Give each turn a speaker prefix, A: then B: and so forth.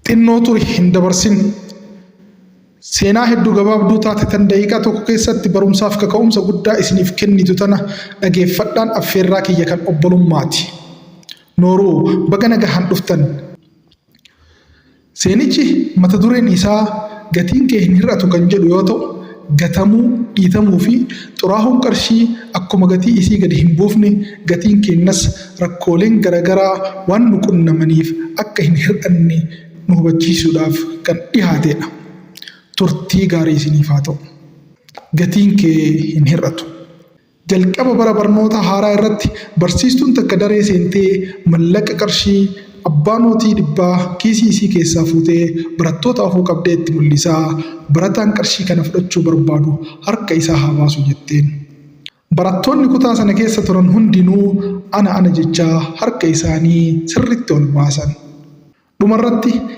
A: Xinnoo turi hin dabarsin. Seenaa hedduu gabaabduu taate tan daqiiqaa tokko keessatti barumsaaf kaka'umsa guddaa isiniif kennitu tana dhageeffadhaan affeerraa kiyya kan obbolummaati. Nooruu, baga nagahaan dhuftan. Seenichi mata dureen isaa Gatiin kee hin hir'atu kan jedhu yoo ta'u, gatamuu, dhiitamuu fi xuraahuun qarshii akkuma gatii isii gadi hin buufne, gatiin keennas rakkooleen garagaraa waan nu qunnamaniif akka hin hir'anne nu hubachiisuudhaaf kan dhihaateedha. Turtii gaarii isiniif haa ta'u. Gatiin kee hin hir'atu. Jalqaba bara barnoota haaraa irratti barsiistuun takka daree seentee mallaqa qarshii abbaa nootii dhibbaa kiisii isii keessaa fuutee barattoota afoo qabdee itti mul'isaa barataan qarshii kana fudhachuu barbaadu harka isaa haa baasu jetteen. Barattoonni kutaa sana keessa turan hundinuu ana ana jechaa harka isaanii sirriitti ol baasan. Dhumarratti.